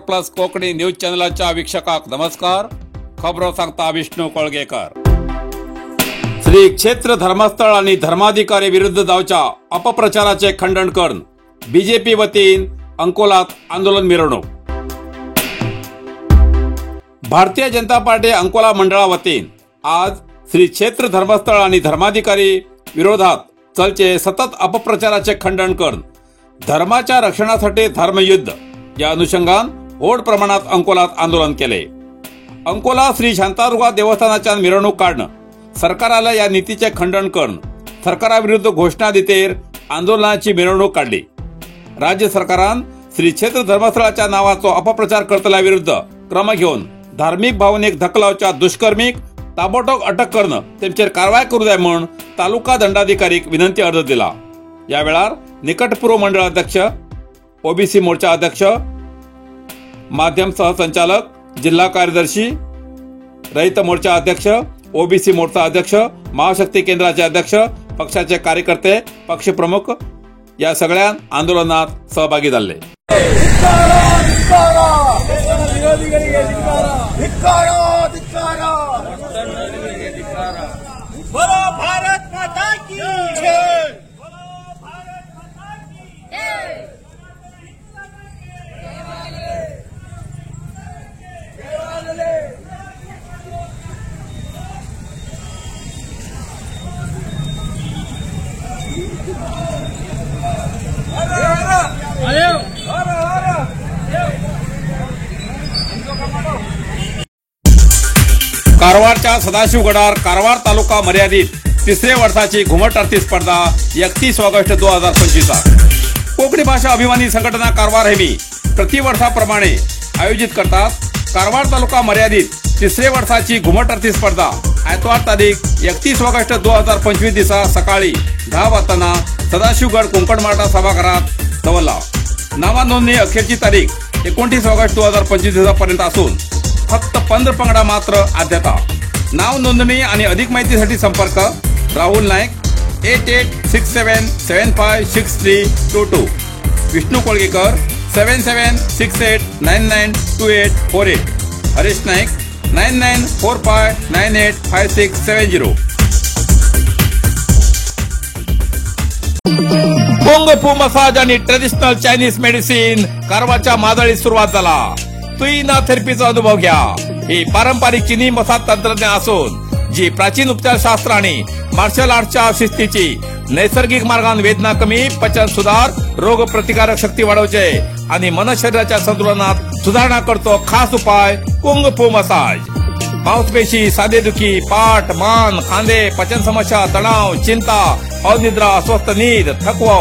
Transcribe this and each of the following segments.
Plus Konkani news चॅनलाच्या वीक्षकाक नमस्कार. खबरो सांगता विष्णू कोळगेकर. श्री क्षेत्र धर्मस्थळ आणि धर्माधिकारी विरुद्ध जावच्या अपप्रचाराचे खंडन करून बीजेपी वतीन अंकोलात आंदोलन मिरवणूक. भारतीय जनता पार्टी अंकोला मंडळा वतीन आज श्री क्षेत्र धर्मस्थळ आणि धर्माधिकारी विरोधात चलचे सतत अपप्रचाराचे खंडन करून धर्माच्या रक्षणासाठी धर्मयुद्ध या अनुषंगान व्हड प्रमाणात अंकोलात आंदोलन केले. अंकोला श्री शांतादुर्गा देवस्थानाच्या मिरवणूक काढणं, सरकाराला या नीतीचे खंडन करून सरकाराविरुद्ध घोषणा दितेर आंदोलनाची मिरवणूक काढली. राज्य सरकारान श्री क्षेत्र धर्मस्थळाच्या नावाचो अपप्रचार करतल्या विरुद्ध क्रम घेवन धार्मिक भावनेक धकलावच्या दुष्कर्मीक ताबडतोब अटक करणं तेमचेर कारवाय करू जाय म्हूण तालुका दंडाधिकारीक विनंती अर्ज दिला. या वेळार निकटपूर्व मंडळ अध्यक्ष, ओबीसी मोर्चा अध्यक्ष, माध्यम सहसंचालक, जिल्हा कार्यदर्शी, रयत मोर्चा अध्यक्ष, ओबीसी मोर्चा अध्यक्ष, महाशक्ती केंद्राचे अध्यक्ष, पक्षाचे कार्यकर्ते, पक्षप्रमुख या सगळ्या आंदोलनात सहभागी झाले. भारत माता की जय. कारवारच्या सदाशिवगडार कारवार तालुका मर्यादित तिसरे वर्षाची घुमट आरती स्पर्धा 31 ऑगस्ट 2025. कोकणी भाषा अभिमानी संघटना कारवार हेमी प्रतिवर्षाप्रमाणे आयोजित करतात कारवार तालुका मर्यादित तिसरे वर्षाची घुमट आरती स्पर्धा आयतवार तारीख 31 ऑगस्ट 2025 दिसा सकाळी 10 वाजताना सदाशिवगड कोंकणमाटा सभागृहात दवरला. नावा नोंदणी अखेरची तारीख 29 ऑगस्ट 2025 दिवसापर्यंत असून फक्त 15 पंगडा मात्र आद्यता. नाव नोंदणी आणि अधिक माहितीसाठी संपर्क राहुल नाईक 8867756322, विष्णू कोळगेकर 7768992848, हरीश नाईक 9945985670. कुंग फू मसाज आणि ट्रेडिशनल चायनीज मेडिसिन कारवारच्या मादळीत सुरुवात झाला. तुईना थेरपीचा अनुभव घ्या. ही पारंपरिक चिनी मसाज तंत्रज्ञान असून जी प्राचीन उपचारशास्त्र आणि मार्शल आर्टच्या शिस्तीची नैसर्गिक मार्गान वेदना कमी, पचन सुधार, रोग प्रतिकारक शक्ती वाढवचे आणि मन शरीराच्या संतुलनात सुधारणा करतो खास उपाय कुंग फू मसाज. मांसपेशी, साधेदुखी, पाठ, मान, खांदे, पचन समस्या, तणाव, चिंता, अनिद्रा, अस्वस्थ नीद, थकवा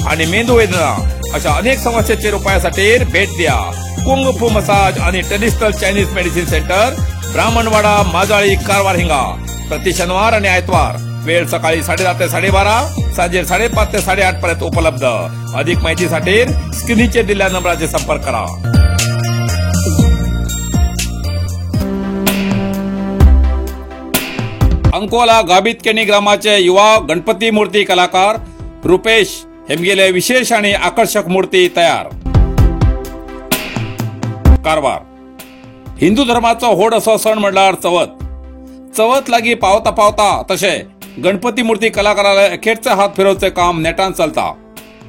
आणि मेंदू वेदना अशा अनेक समस्येचेर उपायासाठी भेट द्या. कुंग फू मसाज आणि traditional Chinese medicine centre, Brahmanwada, Majali, Karwar हिंगा. प्रति शनिवार आणि आयतवार वेळ सकाळी 10:30 ते 12:30, सांजे 5:30 ते 8:30 पर्यंत उपलब्ध. अधिक माहितीसाठी स्क्रीनचे दिलेल्या नंबराचे संपर्क करा. अंकोला गाबितकेणी ग्रामाचे युवा गणपती मूर्ती कलाकार रुपेश हेमगेले विशेष आणि आकर्षक मूर्ती तयार. कारवार हिंदू धर्माचो व्हड असो सण म्हणल्यार चवथ. चवथ लागी पावता पावता तशे गणपती मूर्ती कलाकाराला अखेरचे हात फिरवचे काम नेटान चलता.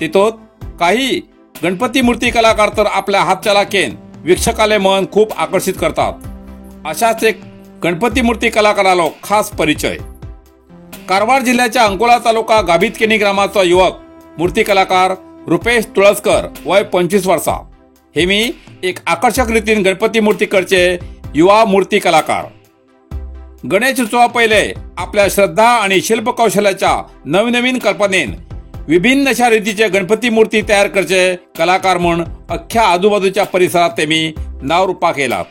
तितूंत काही गणपती मूर्ती कलाकार तर आपल्या हातचलाखेन वीक्षकाले मन खूप आकर्षित करतात. अशाच एक गणपती मूर्ती कलाकारालो खास परिचय. कारवार जिल्ह्याच्या अंकोला तालुका गाभितकेणी ग्रामाचो युवक मूर्ती कलाकार रुपेश तुळसकर वय 25 वर्षा हे मी एक आकर्षक रीतीन गणपती मूर्ती करचे युवा मूर्ती कलाकार. गणेश उत्सवा पहिले आपल्या श्रद्धा आणि शिल्पकौशल्याच्या नवनवीन कल्पनेन विभिन्न अशा रीतीचे गणपती मूर्ती तयार करचे कलाकार म्हूण अख्ख्या आजूबाजूच्या परिसरात ते मी नाव रूपा केला.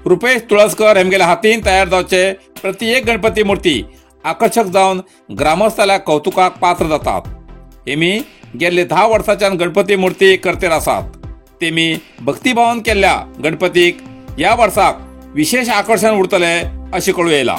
रुपेश तुळसकर हेमगेल्या हातीन तयार जावचे प्रति एक गणपती मूर्ती आकर्षक जावन ग्रामस्थाल्या कौतुकाक पात्र जातात. हे मी गेल्ले 10 वर्साच्यान गणपती मूर्ती करतेर आसात. ते मी भक्तिभावन केल्ल्या गणपतीक या वर्साक विशेष आकर्षण उरतले अशें कळूं येयला.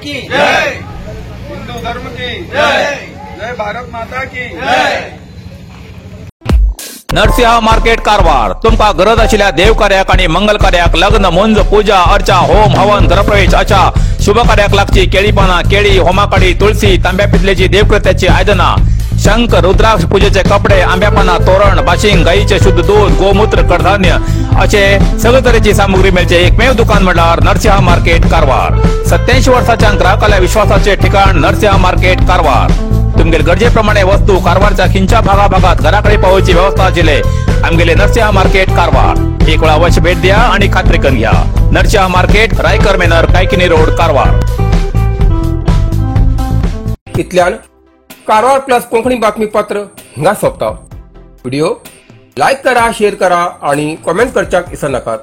की जय, हिंदू धर्म की जय, जय भारत माता की जय। नरसिंह मार्केट कारवार तुमका गरज आशिल्ल्या देवकार्याक आनी मंगल कार्याक, लग्न, मुंज, पूजा अर्चा, होम हवन, घरप्रवेश अशा शुभ कार्याक लागची केळी पानां, केळी, होमाकाडी, तुळसी, तांब्या पितलेची देवकृत्याची आयदनां, शंख, रुद्राक्ष, पूजेचे कपडे, आंब्या पानां, तोरण, बाशिंग, गायीचे शुद्ध दूध, गोमूत्र, कडधान्य असे सगळे तरेची सामुग्री मेळचे एकमेव दुकान म्हणल्यार नरसिंह मार्केट कारवार। 87 वर्साच्या ग्राहकाल्या विश्वासाचे ठिकाण नरसिंह मार्केट कारवार। तुमगेले गरजेप्रमाणे वस्तू कारवारच्या खिंच्या भागाभागात घराकडे पावोवची व्यवस्था आशिल्ले आमगेले नरसिंह मार्केट कारवार। एक वेळा अवश्य भेट द्या आणि खात्री करून घ्या। Narasimha market, Raikar manor, Kaikini road, Karwar. इतल्यान कारवार प्लस कोंकणी बातमीपत्र हिंगा सोंपता। व्हिडिओ लायक करा, शेअर करा आणि कॉमेंट करच्याक विसरनाकात।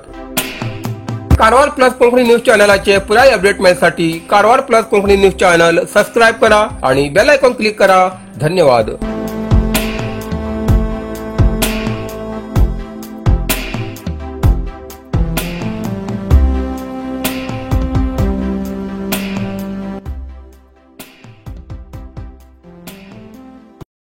कारवार प्लस कोंकणी न्यूज चॅनलाचे पुराय update मेळसाठी Karwar plus Konkani news channel subscribe करा आणि बेल आयकॉन क्लिक करा। धन्यवाद।